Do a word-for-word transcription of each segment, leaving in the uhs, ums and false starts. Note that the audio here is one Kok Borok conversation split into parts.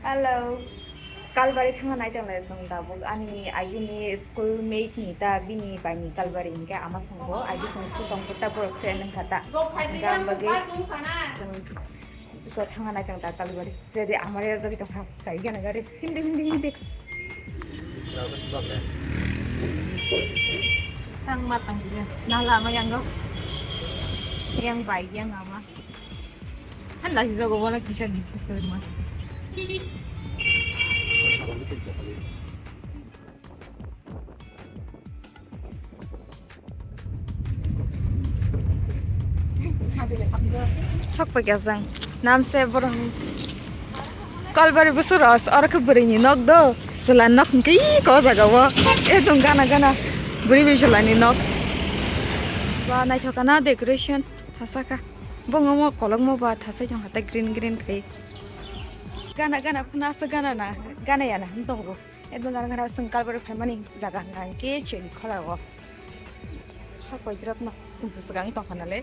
Hello. Kalbari thangna nai tonglai chwng tabuk ani agini school mate ni ta bini bai ni Kalbari hinkhe ama swngo agi chwng school tong khe ta borok friend wngkha ta. Hinkhe ang bagwi chwng iko thangna nai tong ta Kalbari. Jadi amari o jagwi tongkha. Kai gana gari. Hindi, hindi, hindi. Tang ma tang dia. Nala ma yang go. Yang bai yang ama. Han lagi jago wala kisa ni. Sok paikha jang. Namse borok ni. Kalbari busu ros, oro khe bwrwi ni nok do. Chwla nok hwnkhe ih ko jaga o. Ekdom gana gana. Bwrwi bai chwla ni nok. Ba naithok kana decoration. Thasa kha. Bongma kolokma ba thasai tong kha ta green green khai. Gana gana phano aswk gana na. Gana ya na hwn tongo. Ekdom gana gana chwng Kalbari phaimani jaga hwnkha hwnkhe chini khorang o. Sok pai biratno chwng swkang tongkha nale.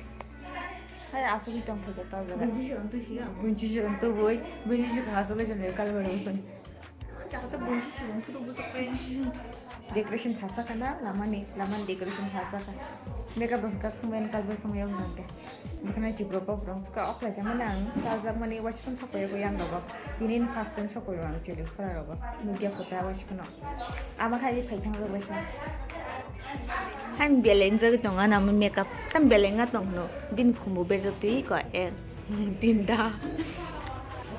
Hai asugwi tongkha khe ta jaga. Bunchi swkang tubui, bunchi swkang asugwi tongkha Kalbari o chwng. Decoration thasa kana lamani, lamani decoration thasa ka. Makeup rok kha khumen Kalbari somoi o hwnkhe. Bwkhwnai chibro bobrok kha okhwlai sa mani ang chajakmani waisa phone sok pai o yang rogo. Tini first time sok pai o ang chwli khora rogo. Nugya kota waisa phone. Ama khai phai thang rok waisa. Hai beleng jagwi tongo ani ama makeup. Tam beleng a tong no. Bini khumbu berjak twi ko ek. Tinta.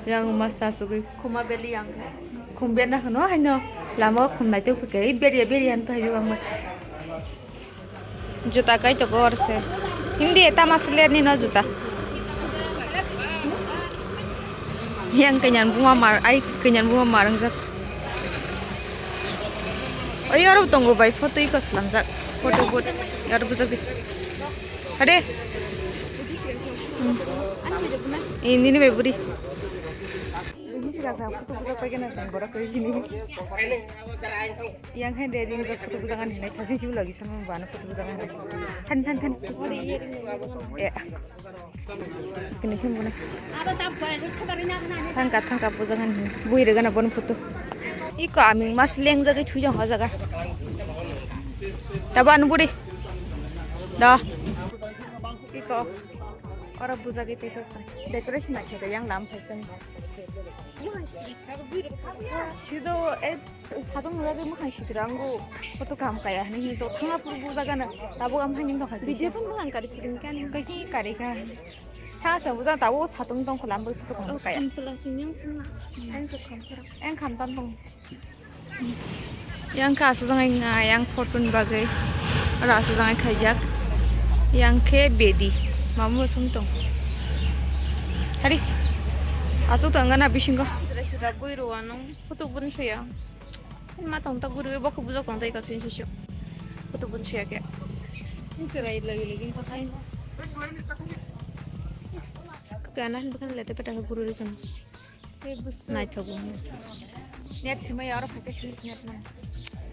Yang masa sugwi khuma beli yang khe. Khum berna kheno haino lama o khum naitok phikhe beriya beriya no thaijuk ang bai. Juta kai to gor se. Hindi tama sle ni no juta. Yang kenyan buma mar ai kenyan buma mar ang jak. Oi aro tongo bai photo iko slamjak. Photo bot aro bujak di. Hade. Hmm. Ini nih beburi. Ini sih kasa photo bujak pakai nasi borok kau sini. Yang hai deh ini photo bujak kan ini kasih sih lagi sama mana photo bujak kan. Than than than. Ya. Kini khe mone. Thangka thangka puja ngan hi. Bui rega na bon photo. Iko ami mas leng jagwi thui jong o jaga. Tabo anu buri. Da. Iko. Ora puja gi pekasa. Decoration na khe yang lam phaisa. Sido e Satung nungya de mukhang sidra ango photo kaham kaya hini hini to thangna puru buja gana tabo am hini tongkha. Video pun mukhang kari sidin kani. Kahi kari ka. Tha sa buja tabo satung tong kholam bo photo kaham kaya. Khamsala sinyang sala. Ang so kham khara. Ang kham tan tong. Yang kha asu jangai nga yang photo ni bagwi. Ora asu jangai khaijak. Yang khe bedi. Mamu song tong. Hari. Asu tong gana bisingo. Sudah bui ruanung. Photo bun suya. Ma tong ta guru bo khubu jok tong tai ka sin sisyo. Kutu bun siya kya. Ni cherai lagi lagi ko khai. Kana hin bukan lete peta guru ri kan. Te bus. Nai thogu. Net simai aro phake sim net man.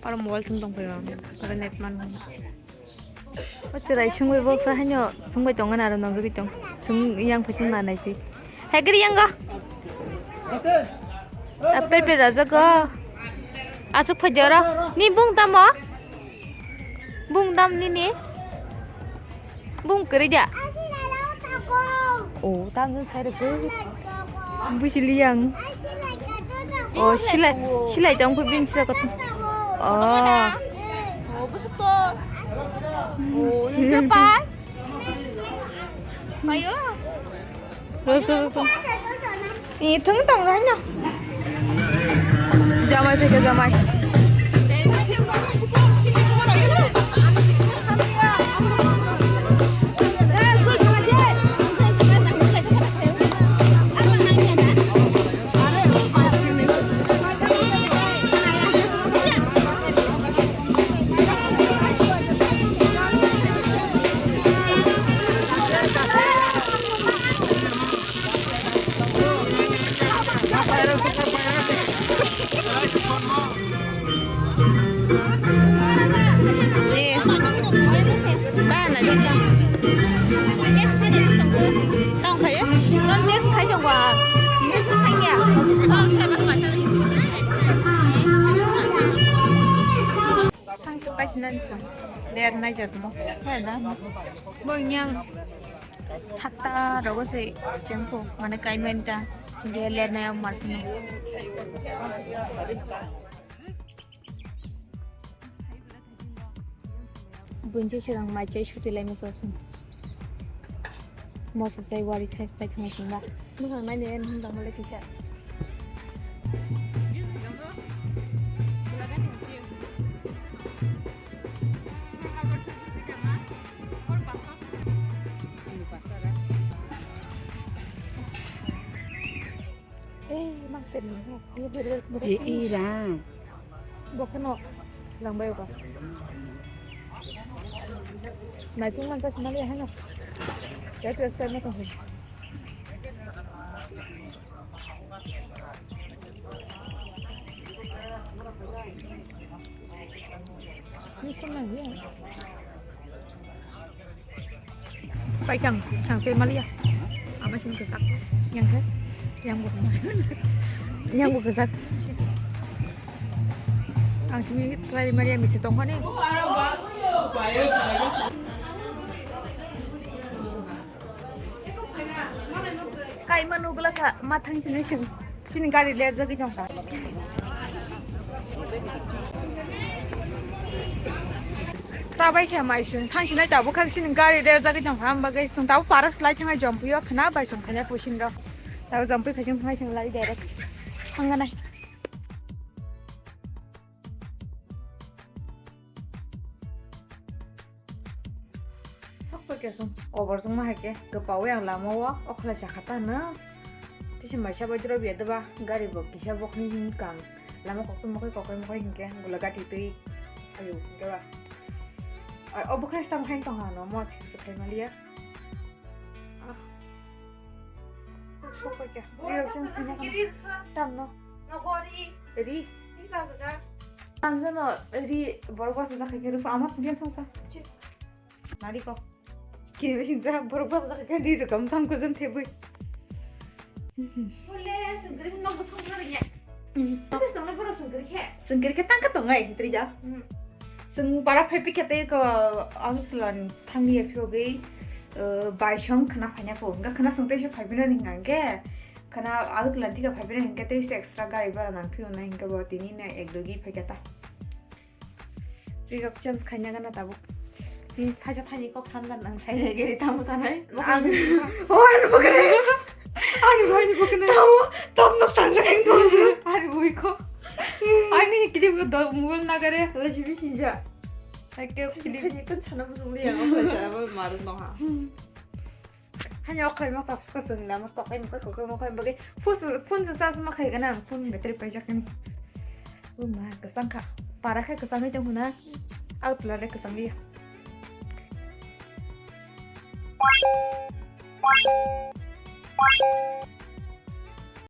Aro mobile thum tong pai aro net man. O chwrai sungwi boksa haino sungbai tongmani aro nongjagwi tong. Sung yang phuchung na naitwi. Hegri yang go. Apple pe rajago. Asuk phai doro. Ni bung tamo? Bung tam nini? Bung kwrwi da? O tam jang sai rwkhe. Busi liyang. O silai, silai tong khe bini silai kotor. O. O busuk to. O yungsa pai. Ayo. Rosok to. Ni thung tong jai no. Jamai phai khe jamai. Ba na sisa. Next khaina twi tongkhe. Tong khayo? Non next khai tongo ang. Next khaina. Tong sai ba ma sai. Nai song, ler nai jat mo. Hai da. Bo yang sata rogo se jempo, mane kai menta, dia ler nai ang martino. Bunchi sigang mai chai suti lai masa sing. Moso sai wari sai sai thang sing ba. Bwkhang nai ne nung dang le kisa. Ei, mas pen ni. Ei, ei, ra. Bo kheno langbai ba. Naitung man sa sinali hano. Ya tu sa na tong. Ni khum na ya. Pai kang, kang se malia. Ama sini kesak. Yang ke? Yang bukan. Yang bukan kesak. Ang sini try malia misi tongkani. Kaima nugla kha, ma thang sini sing. Sini gari ler jagwi thang kha. Sabai khe mai sing thang sinai tabuk kha sini gari ler jagwi thang kha, hamba gai sing tabuk para slai thang jompuyo khna bai song khanya pusin rok. Tabuk jompui phai sing thang sing lai direct. Thang ganai. Sokto kesung kobor chwngma hai khe kwpaui ang lama o okhlai sakha ta hwnwi. Tisi maisa bai drop ya deba gari bo kisa bokni hwn kang lama koktwma khe kokai mokai hinkhe gula gati twi ayo hinkhe ba. Ai, o bwkhai stam khai tong ha no mo thik se khai maliya. Ah. Sok pai khe. Ri rok sini sini kana. Tam no. Nogori. Ri. Ri ka sa. Tam jano ri borok basa jakha khe rupa ama pudian thangsa. Nari ko. Kini bising jara borok basa jakha khe ri rok tam tam ko jen thebui. Hole sengkri no ko thong na ya. Tapi sengkri borok sengkri khe. Sengkri khe tangka tongai hintri da. Seng para phai pikha tei ko ang tulan thangni phiyogwi baisong khna phaina ko. Ga khna song tei se phai bina ning nang ge. Khana Agartala thika phai bini hinkhe tei se extra gari bara nang phiyo na hinkhe bo tini no ek dogi phai khe ta. Ri rok change khaina gana tabuk. Ni thaisa thani kok san gan nang sai nai gari tamo sanai. Ang o ani bokre. Ani bhai ni bokre. Tamo tok nok tang jang to. Ani boi ko. Ani clip ko do mobile na gare la jibi sinja. Akke clip ni kun sana bujung liya ko sa ba maru no ha. Hanya okhai ma sa suka sung lama tokai ma kai kokai ma kai bagi phone se phone se sa suma khai gana ang phone battery pai jak ni. O ma kasang kha para khai kasang ni tong huna. Agartala de kasang dia.